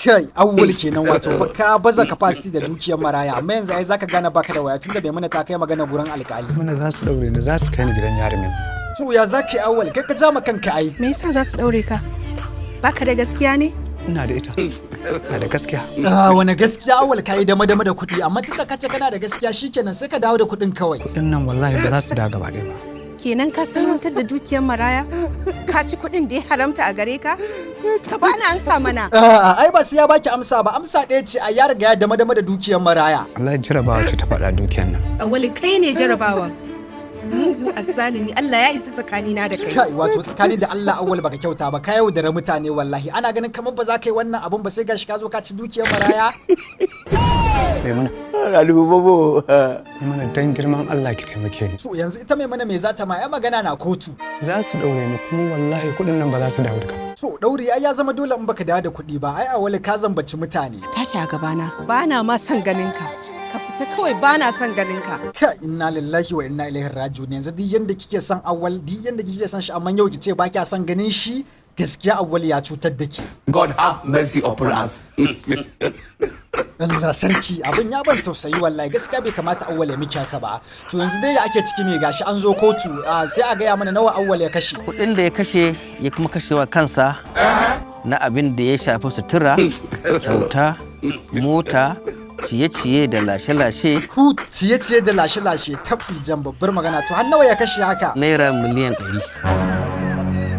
Kai, Awwal kenan. Wato fa ka baza capacity da dukiyar maraya, amma yanzu ai zaka gane baka da waya tunda Maimuna ta kai magana gurin alkali. Mana za su daure ni, za su kai ni gidan yari min. To ya zaka yi, Awwal? Kai ka ja ma kanka ai. Me yasa za su daure ka? Baka da gaskiya ne? Ina da ita, ina da gaskiya. Ah, wani gaskiya, Awwal? Ka yi dama dama da kuɗi, amma tunda ka ce kana da gaskiya, shikenan, sai ka dawo da kuɗin kawai. Kuɗin nan wallahi ba za su dawo gaba ɗaya ba. Kenan ka salwantar da dukiyar maraya? Ka ci kuɗin da ya haramta a gare ka? Ka bani amsa mana. A'a, ai ba sai ya baki amsa ba, amsa ɗaya ce, a ya riga ya dama dama da dukiyar maraya. Wallahi jarabawa ce ta faɗa dukiyar nan. Awali, kai ne jarabawa. Mugu, azzalimi, Allah ya isa tsakanina da kai. Kai, wato tsakani da Allah, Awwal, baka kyauta ba, ka yaudara mutane wallahi. Ana ganin kamar ba za ka yi wannan abun ba, sai gashi ka zo ka ci dukiyar maraya. Maimuna. Alubobo. Maimuna, dan girman Allah ki taimake ni. To yanzu ita Maimuna me za ta ma? Ya magana na kotu. Za su daure ni kuma wallahi kuɗin nan ba za su dawo duka. To ɗauri ai ya zama dole in baka dawo da kuɗi ba. Ai Awwal, ka zambaci mutane. Tashi a gabana. Bana ma son ganin ka. Ka fita kawai, bana son ganin ka. Ka inna lillahi wa inna ilaihi raji'un. Yanzu duk yanda kike son Awwal, duk yanda kike son shi, amma yau kice ba kya son ganin shi. Gaskiya Awwal ya cutar da ke. God have mercy upon us. Allah sarki, abin ya ban tausayi wallahi. Gaskiya bai kamata Awwal ya miki haka ba. To yanzu dai ya ake ciki ne? Gashi an zo kotu, sai a gaya mana nawa Awwal ya kashe. Kuɗin da ya kashe ya kuma kashewa kansa na abin da ya shafi sutura, kyauta, mota, ciye-ciye da lashe-lashe. Ku ciye-ciye da lashe-lashe, tabbi jan, babbar magana. To har nawa ya kashe haka? Naira miliyan 100.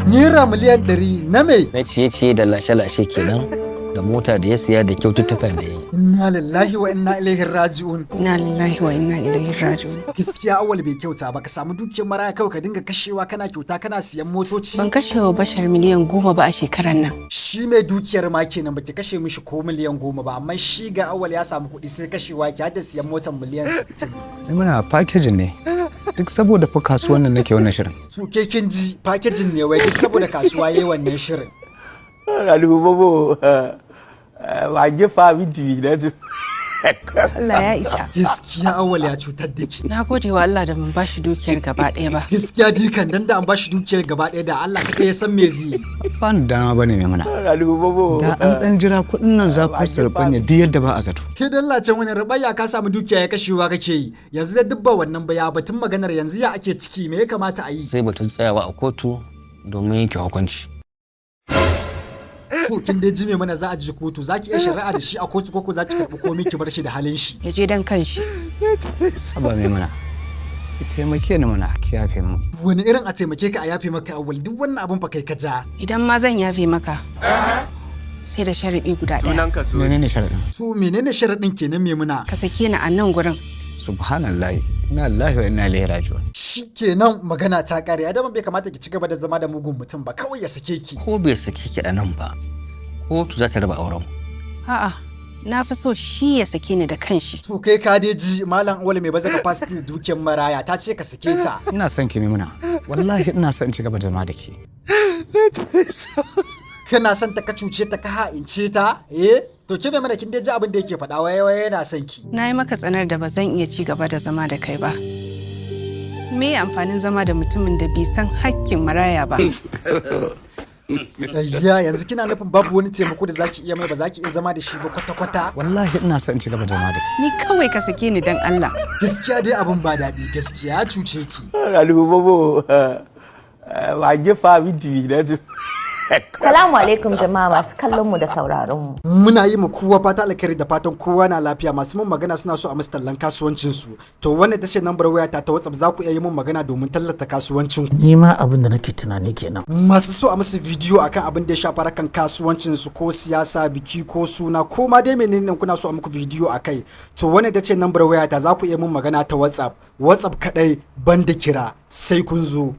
Naira miliyan 100 na me? Na ciye-ciye da lashe-lashe kenan, da mota da ya siya, da kyaututtuka da ya yi. Inna lillahi wa inna ilaihi raji'un. Inna lillahi wa inna ilaihi raji'un. Gaskiya Awwal bai kyauta ba. Ka samu dukiyar maraya kawai ka dinga kashewa, kana kyauta, kana siyan motoci. Ban kashe wa Bashar miliyan 10 ba a shekarar nan. Shi mai dukiyar ma kenan baki kashe mishi ko miliyan 10 ba, amma shi ga Awwal ya samu kuɗi sai kashewa ki, har da siyan motar miliyan 60. Maimuna, packaging ne. Duk saboda fa kasuwan nan nake wannan shirin. To ke kin ji, packaging ne wai, duk saboda kasuwa yayi wannan shirin. Alubobo. Waje fa binti na. Allah ya isa. Gaskiya Awwal ya cutar da ke. Na gode wa Allah da ban bashi dukiyar gaba ɗaya ba. Gaskiya dikan dan da an bashi dukiyar gaba ɗaya, da Allah kaɗai ya san me zai yi. Ba ni dama bane, Maimuna. Alubobo. Da an dan jira, kuɗin nan za ku su rubanya duk yadda ba a zato. Ke dallacin wani rubaya? Ka samu dukiya ya kashewa kake yi. Yanzu da dubba wannan ba, ya batun maganar yanzu, ya ake ciki? Me ya kamata a yi? Sai batun tsayawa a kotu domin yanke hukunci. To kin dai ji mana, za a ji kotu. Za ki iya shari'a da shi a kotu, ko za ki karɓi komai ki bar shi da halin shi? Ya je dan kanshi. Haba Maimuna. Ki taimake ni mana, ki yafe mu. Wani irin a taimake ka a yafe maka, Awwal? Duk wannan abun fa kai ka ja. Idan ma zan yafe maka, sai da sharaɗi guda ɗaya. Menene sharaɗin? To menene sharaɗin kenan, Maimuna? Ka sake ni a nan gurin. Subhanallahi. Inna lillahi wa inna ilaihi raji'un. Shi kenan, magana ta kare. Adama bai kamata ki ci gaba da zama da mugun mutum ba. Kawai ya sake ki. Ko bai sake ki a nan ba, kotu za ta raba auren. A'a, na fi so shi ya sake ni da kanshi. To kai ka dai ji, malam Awwal mai baza capacity da dukiyar maraya, ta ce ka sake ta. Ina son ki, Maimuna. Wallahi ina son in ci gaba da zama da ke. Kana son ta, ka cuce ta, ka ha'ince ta, eh? To ke mai mana, kin dai ji abin da yake faɗa, waye waye yana son ki. Na yi maka tsanar da ba zan iya ci gaba da zama da kai ba. Me amfanin zama da mutumin da bai san hakkin maraya ba? Ayya, yanzu kina nufin babu wani taimako da zaki iya mai, ba zaki iya zama da shi ba kwata kwata? Wallahi ina son in ci gaba da zama da ke. Ni kawai ka sake ni dan Allah. Gaskiya dai abin ba daɗi, gaskiya ya cuce ki. Alubobo. Waje fa binti na. Salamu alaikum jama'a masu kallon mu da sauraron mu. Muna yi ma kowa fata alkhairi da fatan kowa na lafiya. Masu mun magana suna so a musu tallan kasuwancin su. To wannan ita ce lambar wayata ta WhatsApp, za ku iya yi mun magana domin tallata kasuwancin ku. Ni ma abin da nake tunani kenan. Masu so a musu bidiyo akan abin da ya shafi harkan kasuwancin su, ko siyasa, biki ko suna, ko ma dai menene kuna so a muku bidiyo akai. To wannan ita ce lambar wayata, za ku iya mun magana ta WhatsApp. WhatsApp kadai, banda kira. Sai kun zo.